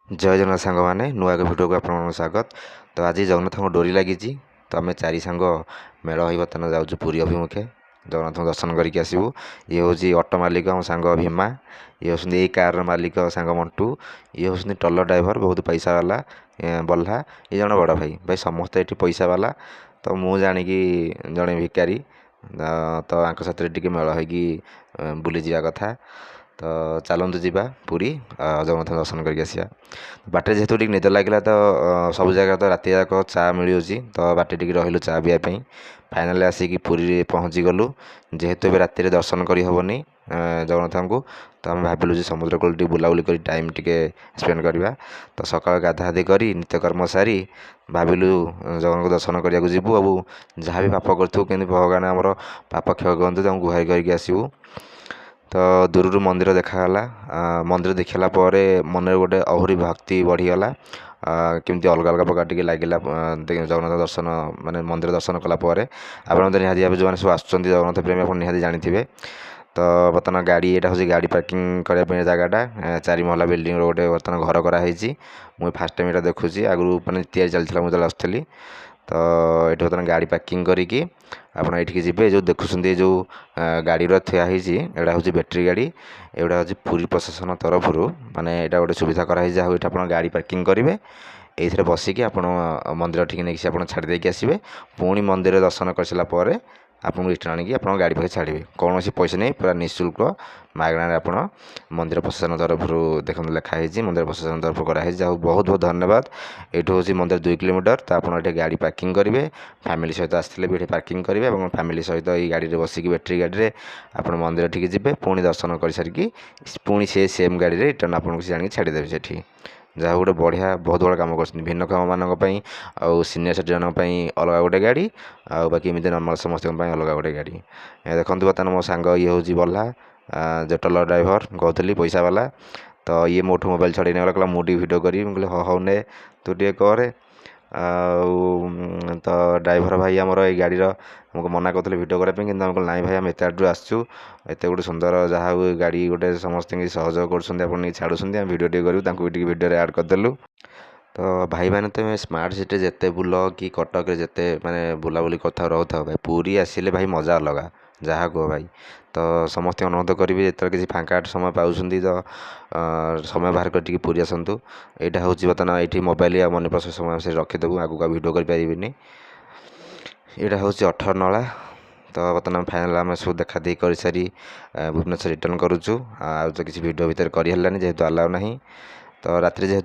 ଜୟ ଜଗନ୍ନାଥ ସାଙ୍ଗମାନେ, ନୂଆ ଏକ ଭିଡ଼ିଓକୁ ଆପଣମାନଙ୍କୁ ସ୍ୱାଗତ। ତ ଆଜି ଜଗନ୍ନାଥଙ୍କ ଡୋରି ଲାଗିଛି, ତ ଆମେ ଚାରି ସାଙ୍ଗ ମେଳ ହୋଇ ବର୍ତ୍ତମାନ ଯାଉଛୁ ପୁରୀ ଅଭିମୁଖେ, ଜଗନ୍ନାଥଙ୍କୁ ଦର୍ଶନ କରିକି ଆସିବୁ। ଇଏ ହେଉଛି ଅଟୋ ମାଲିକ ଆମ ସାଙ୍ଗ ଭୀମା, ଇଏ ହେଉଛନ୍ତି ଏଇ କାର୍ର ମାଲିକ ସାଙ୍ଗ ମଣ୍ଟୁ, ଇଏ ହେଉଛନ୍ତି ଟ୍ରଲର ଡ୍ରାଇଭର ବହୁତ ପଇସା ବାଲା ବଲ୍ହା, ଇଏ ଜଣେ ବଡ଼ ଭାଇ। ଭାଇ ସମସ୍ତେ ଏଠି ପଇସା ବାଲା, ତ ମୁଁ ଜାଣିକି ଜଣେ ଭିକାରୀ, ତ ଆଙ୍କ ସାଥିରେ ଟିକେ ମେଳ ହେଇକି ବୁଲିଯିବା କଥା। ତ ଚାଲନ୍ତୁ ଯିବା ପୁରୀ, ଜଗନ୍ନାଥ ଦର୍ଶନ କରିକି ଆସିବା। ବାଟରେ ଯେହେତୁ ଟିକେ ନିଦ ଲାଗିଲା, ତ ସବୁ ଜାଗାରେ ତ ରାତି ଯାକ ଚା ମିଳୁଛି, ତ ବାଟରେ ଟିକେ ରହିଲୁ ଚା ପିଇବା ପାଇଁ। ଫାଇନାଲି ଆସିକି ପୁରୀରେ ପହଞ୍ଚିଗଲୁ। ଯେହେତୁ ଏବେ ରାତିରେ ଦର୍ଶନ କରିହେବନି ଜଗନ୍ନାଥଙ୍କୁ, ତ ଆମେ ଭାବିଲୁ ଯେ ସମୁଦ୍ର କୂଳ ଟିକେ ବୁଲାବୁଲି କରି ଟାଇମ୍ ଟିକେ ସ୍ପେଣ୍ଡ କରିବା। ତ ସକାଳ ଗାଧାଗାଧି କରି ନିତ୍ୟକର୍ମ ସାରି ଭାବିଲୁ ଜଗନ୍ନାଥଙ୍କୁ ଦର୍ଶନ କରିବାକୁ ଯିବୁ, ଆଉ ଯାହା ବି ପାପ କରିଥିବୁ କେମିତି ଭଗବାନ ଆମର ପାପ କ୍ଷୟ କରନ୍ତୁ, ତାଙ୍କୁ ଗୁହାରି କରିକି ଆସିବୁ। ତ ଦୂରରୁ ମନ୍ଦିର ଦେଖାଗଲା। ମନ୍ଦିର ଦେଖିଲା ପରେ ମନରେ ଗୋଟେ ଆହୁରି ଭକ୍ତି ବଢ଼ିଗଲା। କେମିତି ଅଲଗା ଅଲଗା ପ୍ରକାର ଟିକେ ଲାଗିଲା ଜଗନ୍ନାଥ ଦର୍ଶନ, ମାନେ ମନ୍ଦିର ଦର୍ଶନ କଲା ପରେ। ଆପଣ ତ ନିହାତି ଭାବେ ଯେଉଁମାନେ ସବୁ ଆସୁଛନ୍ତି ଜଗନ୍ନାଥ ପ୍ରେମୀ, ଆପଣ ନିହାତି ଜାଣିଥିବେ। ତ ବର୍ତ୍ତମାନ ଗାଡ଼ି, ଏଇଟା ହେଉଛି ଗାଡ଼ି ପାର୍କିଂ କରିବା ପାଇଁ ଜାଗାଟା। ଚାରି ମହଲା ବିଲ୍ଡିଂର ଗୋଟେ ବର୍ତ୍ତମାନ ଘର କରାହେଇଛି। ମୁଁ ଫାର୍ଷ୍ଟ ଟାଇମ୍ ଏଇଟା ଦେଖୁଛି, ଆଗରୁ ମାନେ ତିଆରି ଚାଲିଥିଲା ମୁଁ ଯେତେବେଳେ ଆସୁଥିଲି। ତ ଏଠି ବର୍ତ୍ତମାନ ଗାଡ଼ି ପାର୍କିଂ କରିକି ଆପଣ ଏଇଠିକି ଯିବେ। ଯେଉଁ ଦେଖୁଛନ୍ତି ଯେଉଁ ଗାଡ଼ିର ଥୁଆ ହେଇଛି, ଏଇଟା ହେଉଛି ବ୍ୟାଟେରୀ ଗାଡ଼ି। ଏଗୁଡ଼ା ହେଉଛି ପୁରୀ ପ୍ରଶାସନ ତରଫରୁ, ମାନେ ଏଇଟା ଗୋଟେ ସୁବିଧା କରାହେଇଛି, ଯାହା ଏଇଠି ଆପଣ ଗାଡ଼ି ପାର୍କିଂ କରିବେ, ଏଇଥିରେ ବସିକି ଆପଣ ମନ୍ଦିର ଠିକି ନେଇକି ସେ ଆପଣ ଛାଡ଼ି ଦେଇକି ଆସିବେ। ପୁଣି ମନ୍ଦିର ଦର୍ଶନ କରିସାରିଲା ପରେ ଆପଣଙ୍କୁ ରିଟର୍ଣ୍ଣ ଆଣିକି ଆପଣଙ୍କ ଗାଡ଼ି ପାଖରେ ଛାଡ଼ିବେ। କୌଣସି ପଇସା ନେଇ, ପୁରା ନିଃଶୁଳ୍କ ମାଗଣାରେ। ଆପଣ ମନ୍ଦିର ପ୍ରଶାସନ ତରଫରୁ ଦେଖନ୍ତୁ ଲେଖା ହେଇଛି, ମନ୍ଦିର ପ୍ରଶାସନ ତରଫରୁ କରାହେଇଛି। ଯାହା ବହୁତ ବହୁତ ଧନ୍ୟବାଦ। ଏଇଠୁ ହେଉଛି ମନ୍ଦିର 2 କିଲୋମିଟର। ତ ଆପଣ ଏଠି ଗାଡ଼ି ପାର୍କିଂ କରିବେ, ଫ୍ୟାମିଲି ସହିତ ଆସିଥିଲେ ବି ଏଠି ପାର୍କିଂ କରିବେ ଏବଂ ଫ୍ୟାମିଲି ସହିତ ଏଇ ଗାଡ଼ିରେ ବସିକି ବ୍ୟାଟେରୀ ଗାଡ଼ିରେ ଆପଣ ମନ୍ଦିର ଠିକି ଯିବେ। ପୁଣି ଦର୍ଶନ କରିସାରିକି ପୁଣି ସେ ସେମ୍ ଗାଡ଼ିରେ ରିଟର୍ଣ୍ଣ ଆପଣଙ୍କୁ ସେ ଆଣିକି ଛାଡ଼ିଦେବେ ସେଠି। ଯାହା ଗୋଟେ ବଢ଼ିଆ ବହୁତ ବଡ଼ କାମ କରୁଛନ୍ତି ଭିନ୍ନକ୍ଷମମାନଙ୍କ ପାଇଁ, ଆଉ ସିନିୟର ସିଟିଜେନଙ୍କ ପାଇଁ ଅଲଗା ଗୋଟେ ଗାଡ଼ି, ଆଉ ବାକି ଏମିତି ନର୍ମାଲ୍ ସମସ୍ତଙ୍କ ପାଇଁ ଅଲଗା ଗୋଟେ ଗାଡ଼ି। ଦେଖନ୍ତୁ ବର୍ତ୍ତମାନ ମୋ ସାଙ୍ଗ ଇଏ ହେଉଛି ବଲ୍ହା, ଯେଉଁ ଟ୍ରଲର ଡ୍ରାଇଭର କହୁଥିଲି ପଇସା ବାଲା। ତ ଇଏ ମୋଠୁ ମୋବାଇଲ୍ ଛଡ଼େଇ ନେଇଗଲା, କହିଲା ମୁଁ ଟିକେ ଭିଡ଼ିଓ କରିବି। ମୁଁ କହିଲି ହଉ ହଉ ନେ, ତୁ ଟିକେ କରେ। ଆଉ ତ ଡ୍ରାଇଭର ଭାଇ ଆମର ଏଇ ଗାଡ଼ିର ଆମକୁ ମନା କରୁଥିଲେ ଭିଡ଼ିଓ କରିବା ପାଇଁ, କିନ୍ତୁ ଆମେ କହିଲୁ ନାଇଁ ଭାଇ, ଆମେ ଏତେ ବାଟରୁ ଆସିଛୁ, ଏତେ ଗୋଟେ ସୁନ୍ଦର ଯାହା ହଉ ଗାଡ଼ି ଗୋଟେ ସମସ୍ତଙ୍କୁ ସହଯୋଗ କରୁଛନ୍ତି, ଆପଣ ନେଇକି ଛାଡ଼ୁଛନ୍ତି, ଆମେ ଭିଡ଼ିଓ ଟିକେ କରିବୁ। ତାଙ୍କୁ ବି ଟିକେ ଭିଡ଼ିଓରେ ଆଡ଼୍ କରିଦେଲୁ। ତ ଭାଇମାନେ, ତୁମେ ସ୍ମାର୍ଟ ସିଟିରେ ଯେତେ ବୁଲ କି କଟକରେ ଯେତେ ମାନେ ବୁଲାବୁଲି କରିଥାଉ ରହୁଥାଉ, ଭାଇ ପୁରୀ ଆସିଲେ ଭାଇ ମଜା ଅଲଗା, ଯାହା କୁହ ଭାଇ। ତ ସମସ୍ତଙ୍କୁ ଅନୁରୋଧ କରିବି, ଯେତେବେଳେ କିଛି ଫାଙ୍କା ସମୟ ପାଉଛନ୍ତି ତ ସମୟ ବାହାର କରି ଟିକେ ପୁରୀ ଆସନ୍ତୁ। ଏଇଟା ହେଉଛି ବର୍ତ୍ତମାନ ଏଇଠି ମୋବାଇଲ ଆଉ ମନି ପର୍ସ ସମୟ ସେ ରଖିଦେବୁ, ଆଗକୁ ଆଉ ଭିଡ଼ିଓ କରିପାରିବିନି। ଏଇଟା ହେଉଛି 18 ନଳା। ତ ବର୍ତ୍ତମାନ ଫାଇନାଲ୍ ଆମେ ସବୁ ଦେଖାଦେଖି କରିସାରି ଭୁବନେଶ୍ୱର ରିଟର୍ଣ୍ଣ କରୁଛୁ। ଆଉ ତ କିଛି ଭିଡ଼ିଓ ଭିତରେ କରିହେଲାନି ଯେହେତୁ ଆଲାଉ ନାହିଁ। ତ ରାତିରେ ଯେହେତୁ